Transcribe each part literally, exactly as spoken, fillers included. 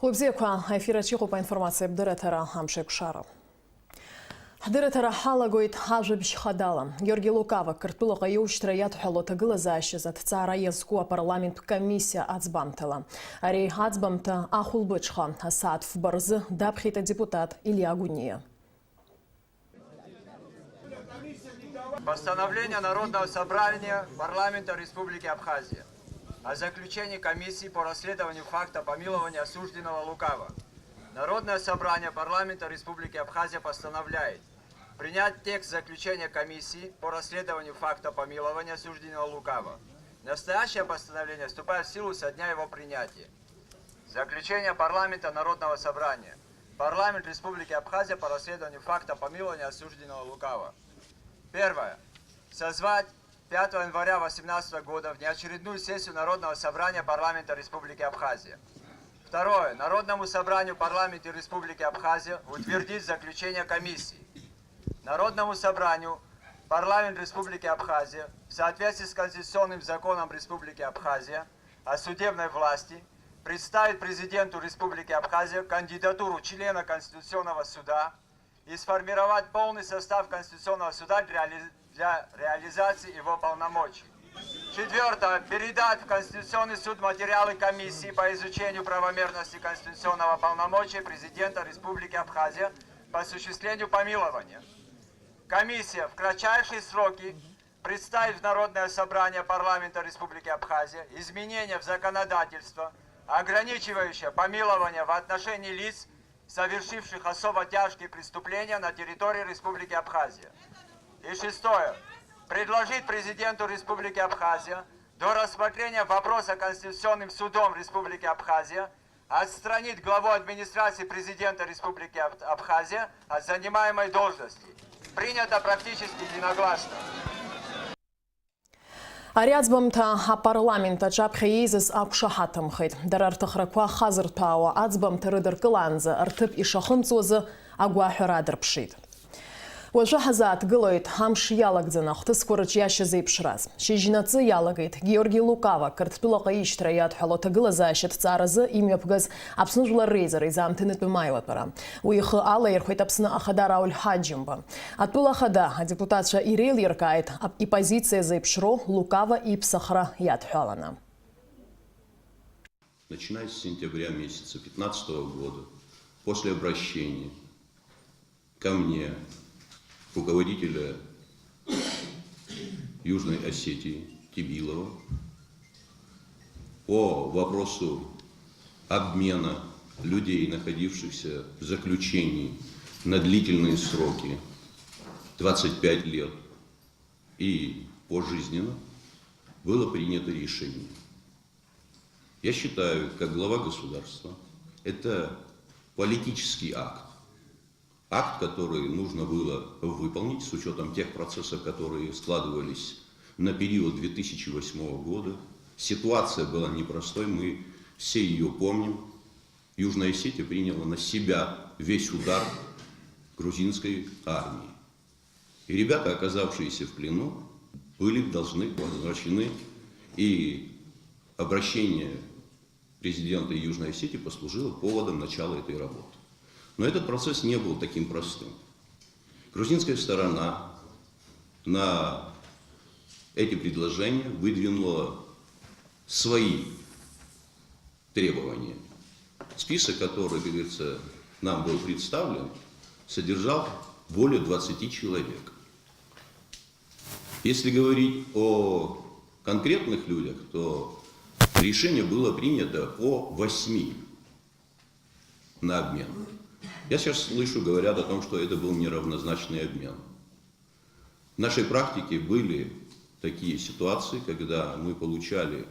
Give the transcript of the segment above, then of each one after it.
Уи бзиақәа, аефир аҿы иҟоуп аинформациатә дырраҭара «Амшеикәшара». Ҳдырраҭара ҳалагоит ажәабжь хадала. Георги Лукава Қырҭтәылаҟа иушьҭра иадҳәало аҭагылазаашьаз аҭҵаара иазку апарламенттә комиссиа аӡбамҭала. Ари аӡбамҭа ахәылбыҽха асааҭ фба рзы даԥхьеит адепутат Илиа Гәыниа. Постановление Народного собрания Парламента Республики Абхазия о заключении комиссии по расследованию факта помилования осужденного Лукава. Народное собрание Парламента Республики Абхазия постановляет принять текст заключения комиссии по расследованию факта помилования осужденного Лукава. Настоящее постановление вступает в силу со дня его принятия. Заключение Парламента Народного Собрания. Парламент Республики Абхазия по расследованию факта помилования осужденного Лукава. Первое. Созвать пятого января восемнадцатого года внеочередную сессию Народного собрания Парламента Республики Абхазия. Второе. Народному собранию Парламента Республики Абхазия утвердить заключение комиссии. Народному собранию Парламент Республики Абхазия в соответствии с конституционным законом Республики Абхазия о судебной власти представить президенту Республики Абхазия кандидатуру члена Конституционного суда и сформировать полный состав Конституционного суда для реали-, для реализации его полномочий. Четвёртое. Передать в Конституционный суд материалы комиссии по изучению правомерности конституционного полномочия президента Республики Абхазия по осуществлению помилования. Комиссия в кратчайшие сроки представить в Народное собрание Парламента Республики Абхазия изменения в законодательство, ограничивающее помилование в отношении лиц, совершивших особо тяжкие преступления на территории Республики Абхазия. И шестое. Предложить президенту Республики Абхазия до рассмотрения вопроса Конституционным судом Республики Абхазия отстранить главу администрации президента Республики Аб-, Абхазия от занимаемой должности. Принято практически единогласно. Ари аӡбамҭа апарламент аҿаԥхьа еизаз ақәшаҳаҭымхеит. Дара рҭахрақәа хазырҭәаауа аӡбамҭа рыдыркылаанӡа рҭыԥ ишахымҵуазы агәаҳәара адырԥшит. Уажәы ҳазааҭгылоит, амш иалагӡаны ахҭысқәа рыҿиашьа зеиԥшраз. Шьыжьнаҵы иалагеит Георги Лукава Қырҭтәылаҟа ишьҭра иадҳәало аҭагылазаашьа ҭҵааразы имҩаԥгаз Аԥсны Жәлар Реизара изаамҭанытәым аилатәара. Уи ихы алаирхәеит Аԥсны Ахада Рауль Ҳаџьымба. Атәыла Ахада адепутатцәа иреилиркааит ап-, ипозициа зеиԥшроу Лукава иԥсахра иадҳәаланы. Начиная с сентября месяца пятнадцатого года, после обращения ко мне руководителя Южной Осетии Тибилова по вопросу обмена людей, находившихся в заключении на длительные сроки, двадцать пять лет и пожизненно, было принято решение. Я считаю, как глава государства, это политический акт. Акт, который нужно было выполнить с учётом тех процессов, которые складывались на период две тысячи восьмого года. Ситуация была непростой, мы все её помним. Южная Осетия приняла на себя весь удар грузинской армии. И ребята, оказавшиеся в плену, были должны возвращены, и обращение президента Южной Осетии послужило поводом начала этой работы. Но этот процесс не был таким простым. Грузинская сторона на эти предложения выдвинула свои требования. Список, который, как говорится, нам был представлен, содержал более двадцати человек. Если говорить о конкретных людях, то решение было принято по восьми на обмен. Я сейчас слышу, говорят о том, что это был неравнозначный обмен. В нашей практике были такие ситуации, когда мы получали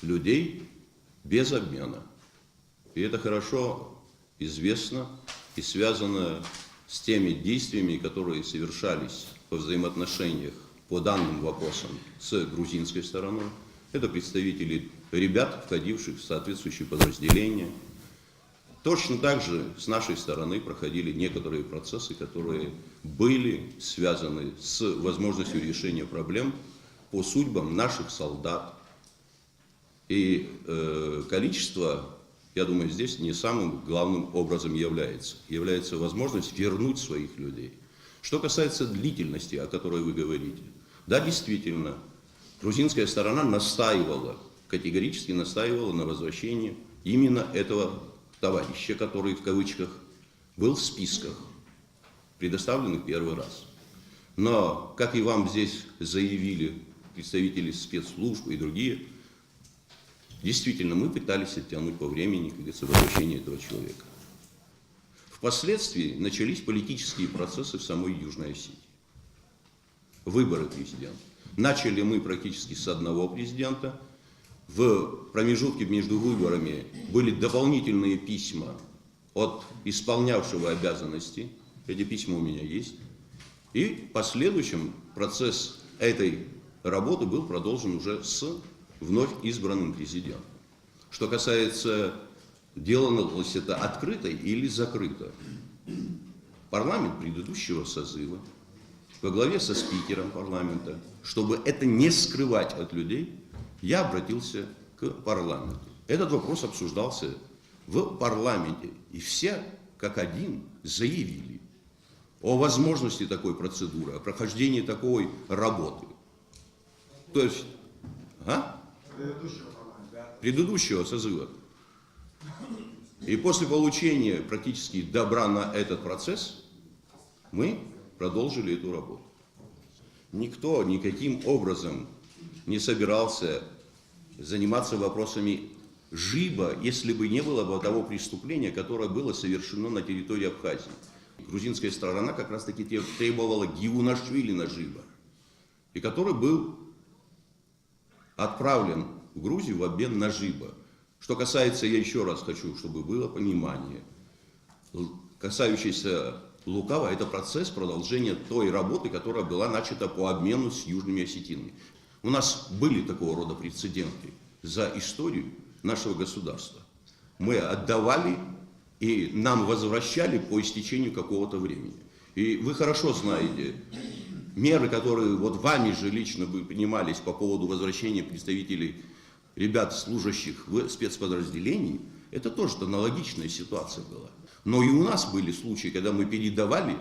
людей без обмена. И это хорошо известно и связано с теми действиями, которые совершались во взаимоотношениях по данным вопросам с грузинской стороной. Это представители ребят, входивших в соответствующие подразделения. Точно так же с нашей стороны проходили некоторые процессы, которые были связаны с возможностью решения проблем по судьбам наших солдат. И, э, количество Я думаю, здесь не самым главным образом является. Является возможность вернуть своих людей. Что касается длительности, о которой вы говорите, да, действительно, грузинская сторона настаивала, категорически настаивала на возвращении именно этого товарища, который в кавычках был в списках, предоставленных первый раз. Но, как и вам здесь заявили представители спецслужб и другие, действительно, мы пытались оттянуть по времени, как говорится, возвращение этого человека. Впоследствии начались политические процессы в самой Южной Осетии. Выборы президента. Начали мы практически с одного президента. В промежутке между выборами были дополнительные письма от исполнявшего обязанности. Эти письма у меня есть. И в последующем процесс этой работы был продолжен уже с вновь избранным президентом. Что касается, делалось это открыто или закрыто, парламент предыдущего созыва во главе со спикером парламента, чтобы это не скрывать от людей, я обратился к парламенту. Этот вопрос обсуждался в парламенте, и все как один заявили о возможности такой процедуры, о прохождении такой работы. То есть, а? Предыдущего созыва. И после получения практически добра на этот процесс мы продолжили эту работу. Никто никаким образом не собирался заниматься вопросами Жиба, если бы не было бы того преступления, которое было совершено на территории Абхазии. Грузинская сторона как раз-таки требовала Гиунашвили Нажиба, и который был отправлен в Грузию в обмен на Жиба. Что касается, я еще раз хочу, чтобы было понимание, касающийся Лукава, это процесс продолжения той работы, которая была начата по обмену с южными осетинами. У нас были такого рода прецеденты за историю нашего государства. Мы отдавали и нам возвращали по истечению какого-то времени. И вы хорошо знаете, меры, которые вот вами же лично бы принимались по поводу возвращения представителей ребят, служащих в спецподразделении, это тоже аналогичная ситуация была. Но и у нас были случаи, когда мы передавали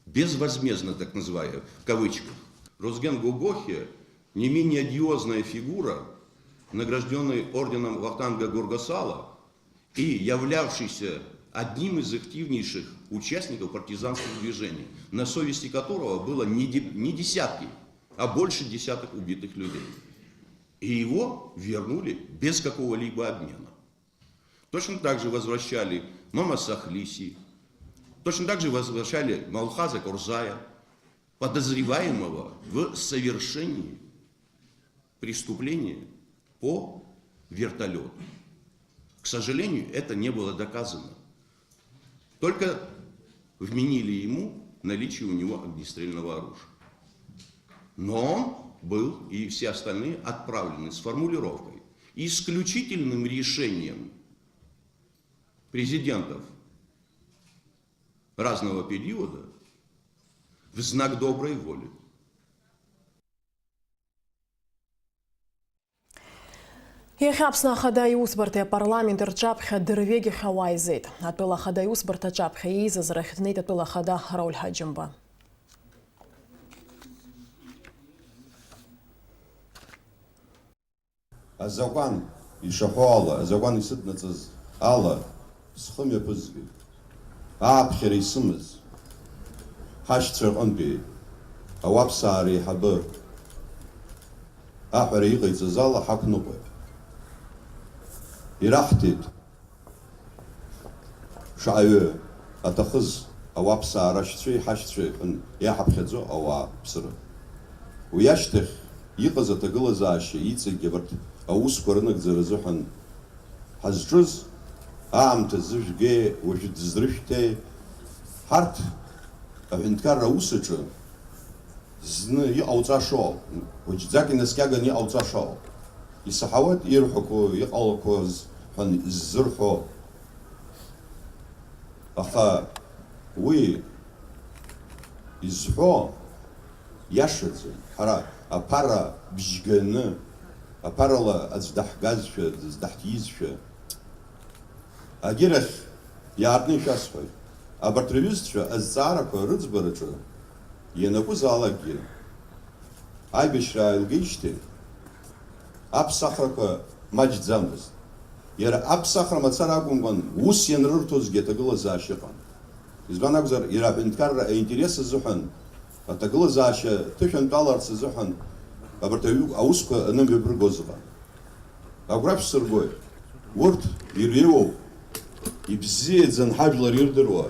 безвозмездно, так называемые, в кавычках. Рузген Гогохия, не менее одиозная фигура, награжденный орденом Вахтанга Горгасала и являвшийся одним из активнейших участников партизанских движений, на совести которого было не де-, не десятки, а больше десяток убитых людей. И его вернули без какого-либо обмена. Точно так же возвращали Мама Сахлиси, точно так же возвращали Малхаза Корзая, подозреваемого в совершении преступления по вертолету. К сожалению, это не было доказано. Только вменили ему наличие у него огнестрельного оружия. Но он был, и все остальные отправлены с формулировкой: исключительным решением президентов разного периода в знак доброй воли. Иахьа Аԥсны Ахада Иусбарҭеи апарламенти рҿаԥхьа дырҩегьых ауаа еизеит. Атәыла Ахада Иусбарҭа аҿаԥхьа еизаз рахь днеит атәыла Ахада Рауль Ҳаџьымба. Азакәан ишаҳәо ала, азакәан исыднаҵаз ала, схы мҩаԥызгеит. Ааԥхьара исымаз, ҳашьцәа рҟынтәи ауаԥсаа реиҳабы аҳәара иҟаиҵаз ала ҳақәныҟәеит. Ираҳҭеит шаҟаҩы аҭахыз ауаԥсаа рашьцәеи ҳашьцәеи ҳәа иаҳаԥхьаӡо ауааԥсыра. Уи ашьҭахь иҟаз аҭагылазаашьа иҵегь абарҭ аусқәа рынагӡара азыҳәан ҳазҿыз, аамҭа зыжәгеи уажәы дызрышәҭеи, ҳарҭ аҳәынҭқарра аус аҿы зны иҟауҵашоу, хәыҷӡак инаскьаганы иҟауҵашоу, исаҳауеит ирҳәақәо, иҟалақәаз ҳәа иззырҳәо. Аха уи изҳәо иашаӡам. Ҳара аԥара бжьганы, аԥарала аӡә даҳгазшәа, аӡә даҳҭизшәа, Агьырахь иаартны ишәасҳәоит, абарҭ рҩызцәа азҵаарақәа рыӡбараҿы ианакәызаалакгьы, аибашьра ааилгеижьҭеи аԥсахрақәа маҷӡамызт. Иара аԥсахра мацара акәымкәан, ус ианрырҭозгьы аҭагылазаашьа ыҟан. Избан акәзар, иара аҳәынҭқарра аинтерес азыҳәан, аҭагылазаашьа ҭышәантәаларц азыҳәан абарҭ аҩы-, аусқәа анымҩаԥыргоз ыҟан. Агәра шәсыргоит, урҭ иреиуоуп, ибзиаӡан ҳажәлар ирдыруа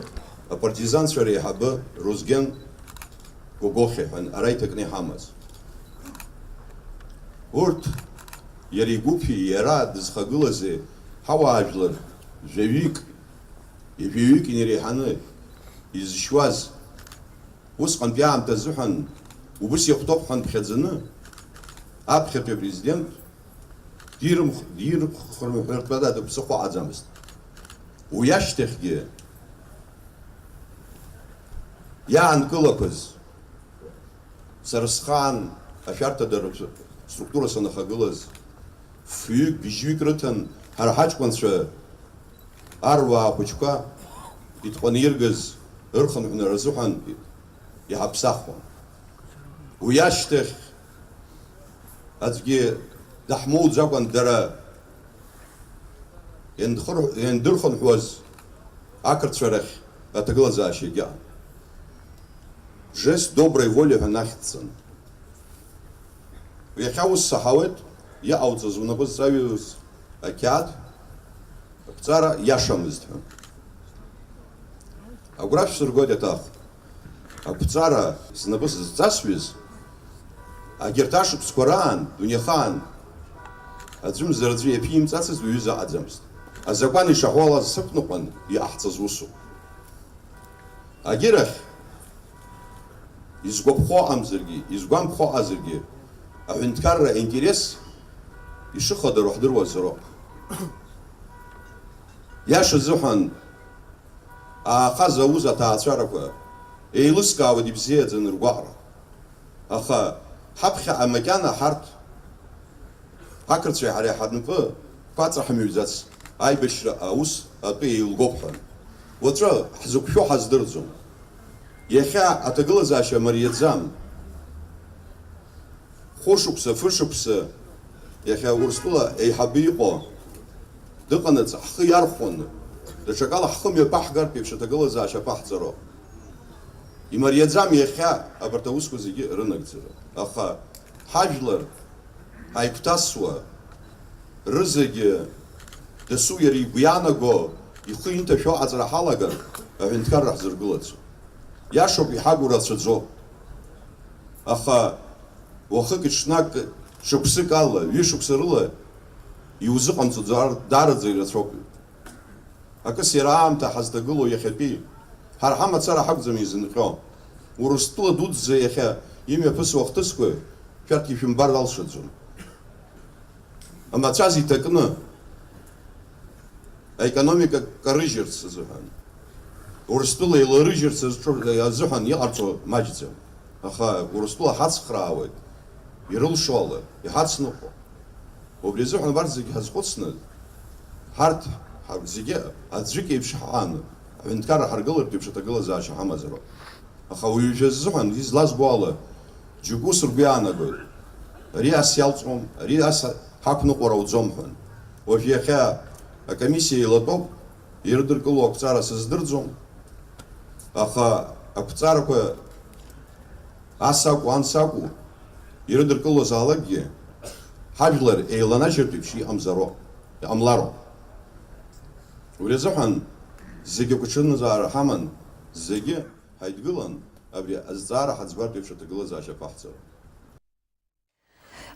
апартизанцәа реиҳабы Рузген Гогохиа ҳәа ара иҭакны иҳамаз. Урҭ иара игәыԥи иара дызхагылази ҳауаажәлар жәаҩык, ҩажәаҩык инареиҳаны изшьуаз, усҟантәи аамҭа азыҳәан убыс иахәҭоуп ҳәа нԥхьаӡаны, аԥхьатәи апрезидент дирымх-, дирхынҳәыртәада дыԥсыхәо аӡамызт. Уи ашьҭахьгьы иаанкылақәаз, сара схаан ашәарҭадаратә структура санахагылаз, фҩык, быжьҩык рыҭан ҳара ҳаҷкәынцәа аруаа хәыҷқәа итҟәаны иргаз ырхынҳәны рзыҳәан иҳаԥсахуан. Уи ашьҭахь аӡәгьы даҳмоуӡакәан дара иандхыр-, иандырхынҳәуаз ақырҭцәа рахь аҭагылазаашьагьы аҟан. Жест доброй воли ҳәа нахьӡҵан. Иахьа ус саҳауеит, иҟауҵаз унапы зҵаҩыз ақьаад, ақәҵара иашамызт ҳәа. Агәра шәсыргоит аҭак. Ақәҵара знапы зызҵасҩыз, агьырҭ ашықәсқәа раан, дунеихаан, аӡәымзар аӡәы иаԥимҵацыз уаҩы заҟаӡамызт. Азакәан ишаҳәо ала сықәныҟәан иҟаҳҵаз усуп. Агьырахь, изгәаԥхо амзаргьы, изгәамԥхо азаргьы, аҳәынҭқарра аинтерес ишыхадароу ҳдыруазароуп. Иаша азыҳәан, аахаз ауз аҭаацәарақәа еилыскаауеит ибзиаӡаны ргәаҟра. Аха ҳаԥхьаҟа макьана ҳарҭ, ақырҭцәеи ҳареи ҳнапы қәаҵа ҳамыҩӡац, аибашьра аус атәы еилгоуп ҳәа. Уаҵәы ҳзықәшәо ҳаздырӡом. Иахьа аҭагылазаашьа мариаӡам. Хәышықәса, фышықәса иахьа Урыстәыла еиҳабы иҟоу дыҟанаҵ, ҳхы иархәаны, даҽакала ҳхы мҩаԥаҳгартә еиԥш аҭагылазаашьа аԥаҳҵароуп. Имариаӡам иахьа абарҭ аусқәа зегьы рынагӡара. Аха ҳажәлар ҳаигәҭасуа, рызегьы дасу иара игәы иаанаго, ихы инҭашәо аҟаҵара ҳалагар, аҳәынҭқарра ҳзыргылаӡом. Иашоуп, иҳагу рацәаӡоуп. Аха уахыки-ҽнаки, шықәсык ала, ҩышықәса рыла иузыҟамҵо дар-, даараӡа ирацәоуп. Акыс иара аамҭа ҳазҭагылоу иахьатәи, ҳара ҳамацара ҳакәӡам изынҟьо. Урыстәыла дуӡӡа иахьа имҩаԥысуа ахҭысқәа шәарҭ ишәымбар алшаӡом. Амацәаз иҭакны, аекономика карыжьырц азыҳәан, Урыстәыла еиларыжьырц азҿу-, азыҳәан иҟарҵо маҷӡам. Аха Урыстәыла ҳацхраауеит, ирылшо ала, иҳацныҟәо. Убри азыҳәан абарҭ зегьы ҳазхәыцны, ҳарҭ ҳа-, зегьы аӡәык еиԥш ҳаан, аҳәынҭқарра ҳаргылартә еиԥш аҭагылазаашьа ҳамазароуп. Аха уажәы азыҳәан излазбо ала, џьоук ус ргәы иаанагоит, ари ас иалҵуам, ари ас ҳақәныҟәар ауӡом ҳәа. Уажә иахьа акомиссиа еилатәоуп, ирыдыркыло ақәҵара сыздырӡом, аха ақәҵарақәа ас акәу, анс акәу, ирыдыркылозаалакгьы, ҳажәлар еиланажьыртә еиԥш иҟамзароуп, иҟамлароуп. Убри азыҳәан зегьы агәаҽанызаара ҳаман, зегьы ҳаидгылан, абри азҵаара ҳаӡбартә еиԥш аҭагылазаашьа аԥаҳҵароуп.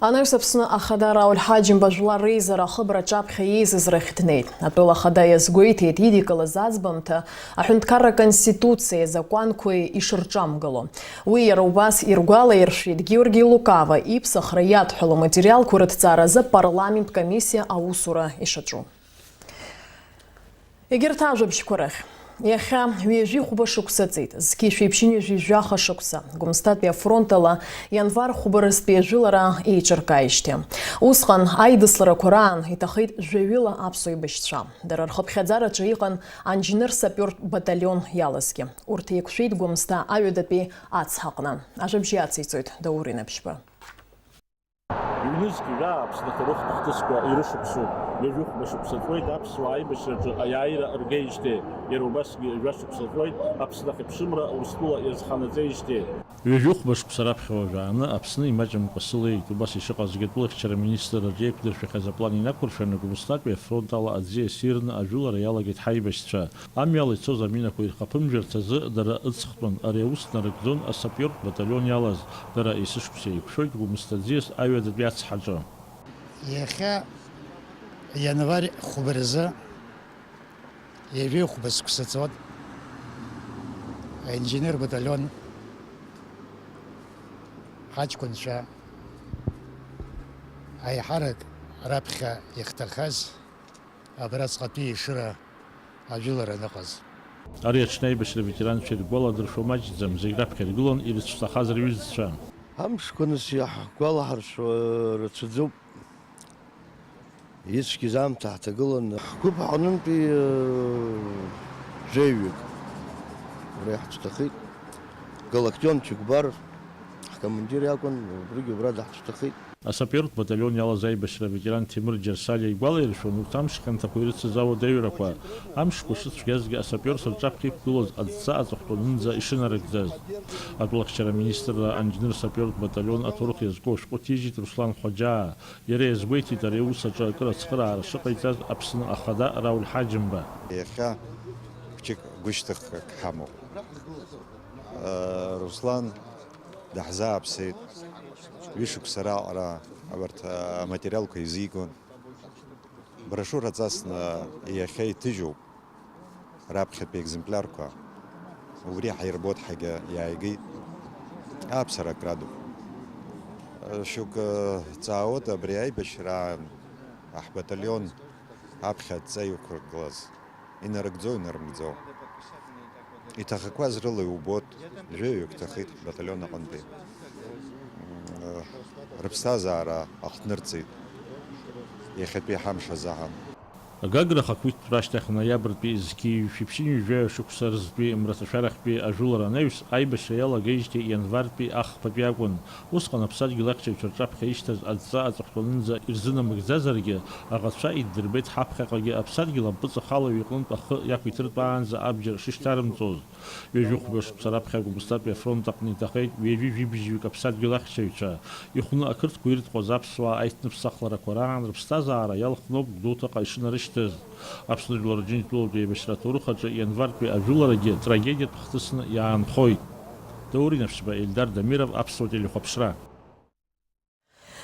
Анаҩс Аԥсны Ахада Рауль Ҳаџьымба жәлар реизара ахыбра аҿаԥхьа еизаз рахь днеит. Атәыла Ахада иазгәеиҭеит идикылаз аӡбамҭа аҳәынҭқарра Конституциеи азакәанқәеи ишырҿамгыло. Уи иара убас иргәалаиршәеит Георги Лукава иԥсахра иадҳәало аматериалқәа рыҭҵааразы апарламент комиссиа аусура ишаҿу. Егьырҭ ажәабжьқәа рахь. Иахьа ҩажәи хәба шықәса ҵит, зқьи жәшәи ԥшьынҩажәи жәаха шықәса, Гәымсҭатәи афронт ала ианвар хәбарыстәи ажәылара еиҿыркааижьҭеи. Усҟан аидысларақәа раан иҭахеит жәаҩыла аԥсуа еибашьцәа. Дара рхыԥхьаӡараҿы иҟан анџьныр-сапиортә баталион иалазгьы. Урҭ еиқәшәеит Гәымсҭа аҩадатәи ацҳаҟны. Ажәабжьы ациҵоит Даур Инаԥшьба. Ҩнызқь жәаа Аԥсны аҭоурыхтә хҭысқәа ирышықәсуп. Ҩажәи хәба шықәса ҵуеит аԥсуаа аибашьраҿы аиааира ргеижьҭеи, иара убасгьы жәа шықәса ҵуеит Аԥсны ахьыԥшымра Урыстәыла иазханаҵеижьҭеи. Ҩажәи хәба шықәса раԥхьа уажәааны Аԥсны имаҷымкәа сылеит. Убас ишыҟазгьы, атәылахьчара министрраҿы еиқәдыршәахьаз аплан инақәыршәаны, Гәымсҭатәи афронт ала аӡиас ирны ажәылара иалагеит ҳаибашьцәа. Амҩала ицоз аминақәа ирхаԥымжәарц азы дара ыҵхтәын. Ари аус нарыгӡон асапиортә баталион иалаз. Дара есышықәса еиқәшәоит Гәымсҭа аӡиас аҩадатәи ацҳаҿы. Иахьа ианварь хәба рзы ҩажәи хәба шықәса ҵуан аинженер баталион ҳаҷкәынцәа аиҳарак раԥхьа иахьҭахаз абраҵәҟьатәи ешыра ажәылара аныҟаз. Ари аҽны аибашьра аветеранцәа иргәаладыршәо маҷӡам, зегь раԥхьа иргылон ирыцәҭахаз рҩызцәа. Амшқәа нас иаҳгәалаҳаршәо рацәаӡоуп. Ицәгьаз аамҭа ҳҭагылан, ҳгәыԥ аҟнынтәи, э, жәаҩык уара иаҳцәҭахеит. Галактион Чагәбар ҳкомандир иакәын, убригьы убра даҳцәҭахеит. Асапиортә баталион иалаз аибашьра аветеран Ҭемыр Џьарсалиа игәалаиршәон урҭ амш хьанҭақәа ирыцыз ауадаҩрақәа, амшқәа шыцәгьазгьы асапиорцәа рҿаԥхьа иқәгылаз адҵа аҵыхәтәанынӡа ишынарыгӡаз. Атәылахьчара аминистрра анџьныр-сапиортә баталион аҭоурых иазку ашәҟәы ҭижьит Руслан Хәаџьаа. Иара иазгәеиҭеит ари аус аҿы акыр ацхыраара шыҟаиҵаз Аԥсны Ахада Рауль Ҳаџьымба. Иахьа хәыҷык гәышьҭыхгак ҳамоуп. Руслан даҳзааԥсеит, ҩышықәса раҟара абарҭ аматериалқәа изигон. Брошиура ҵасны иахьа иҭыжьуп раԥхьатәи екземплиарқәа. Убри ҳаирбоит ҳәагьы иааигеит. Ааԥсарак радуп. Шьоукы ҵаауеит абри аибашьраан ҳбаталион аԥхьа адҵа иқәыргылаз. Инарыгӡо, инарыгӡо. Иҭахақәаз рыла иубоит, жәаҩык ҭахеит ҳбаталион аҟынтәи. Рыԥсҭазаара ахҭнырҵеит иахьатәи ҳамш азыҳәан. Агагра ахақәиҭтәра ашьҭахь ноиабртәи зқьи жәшәи ԥшьынҩажәи жәаҩа шықәса рзтәи мраҭашәарахьтәи ажәылара анаҩс, аибашьра иалагеижьҭеи ианвартәи ахԥатәи акәын. Усҟан аԥсадгьыл ахьчаҩцәа рҿаԥхьа ишьҭаз адҵа аҵыхәтәанынӡа ирзынамыгӡазаргьы, аӷацәа иддырбеит ҳаԥхьаҟагьы аԥсадгьыл ампыҵахалаҩ иҟынтә ахы иақәиҭыртәаанӡа абџьар шышьҭарымҵоз. Ҩажәи хәба шықәса раԥхьа Гәымсҭатәи афронт аҟны иҭахеит ҩажәи жәибжьҩык аԥсадгьыл ахьчаҩцәа. Ихәны ақырҭқәа ирытҟәаз аԥсуаа аиҭныԥсахларақәа раан рыԥсҭазаара иалхноуп Гәдоуҭаҟа ишынарышьҭыз. Аԥсны жәлар Рџьынџьтәылатә еибашьра аҭоурых аҿы ианвартәи ажәыларагьы трагедиатә хҭысны иаанхоит. Даур Инаԥшьба, Ельдар Дамиров, Аԥсуа телехәаԥшра.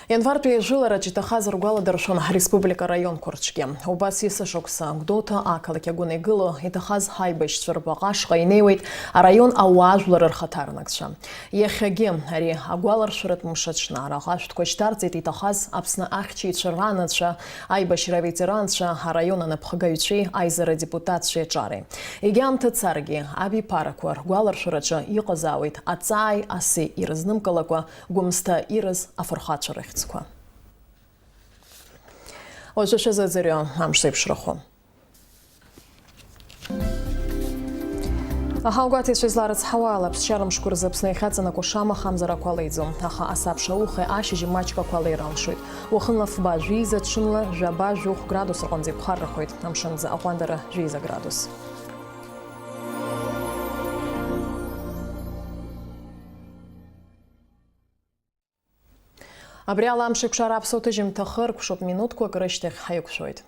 Ианвартәи ажәылараҿ иҭахаз ргәаладыршәон ҳреспублика раионқәа рҿгьы. Убас есышықәса Гәдоуҭа ақалақь агәы игылоу иҭахаз ҳаибашьцәа рбаҟа ашҟа инеиуеит араион ауаажәлар рхаҭарнакцәа. Иахьагьы ари агәаларшәаратә мшаҽны араҟа ашәҭқәа шьҭарҵеит иҭахаз Аԥсны ахьчаҩцәа ранацәа, аибашьра аветеранцәа, араион анапхгаҩцәеи аизара адепутатцәеи аҿареи. Егьа аамҭа царгьы, абиԥарақәа ргәаларшәараҿы иҟазаауеит аҵааи аси ирызнымкылакәа Гәымсҭа ирыз афырхацәа рыхьӡқәа. Уажәы шәазыӡырҩы амш зеиԥшрахо. Аҳауагәаҭаҩцәа изларыцҳауа ала, аԥсшьара мшқәа рзы Аԥсны иахьаҵанакуа шамахамзар ақәа леиӡом, аха асабша ухеи ашьыжьи маҷк ақәа леир алшоит. Уахынла фба, жәеиза ҽынла жәаба, жәохә градус рҟынӡа иԥхаррахоит, амшынӡы аҟәандара жәеиза градус. Абри ала амш еиқәшара аԥсуа ҭыжьымҭа хыркәшоуп, минуҭқәак рышьҭахь ҳаиқәшәоит.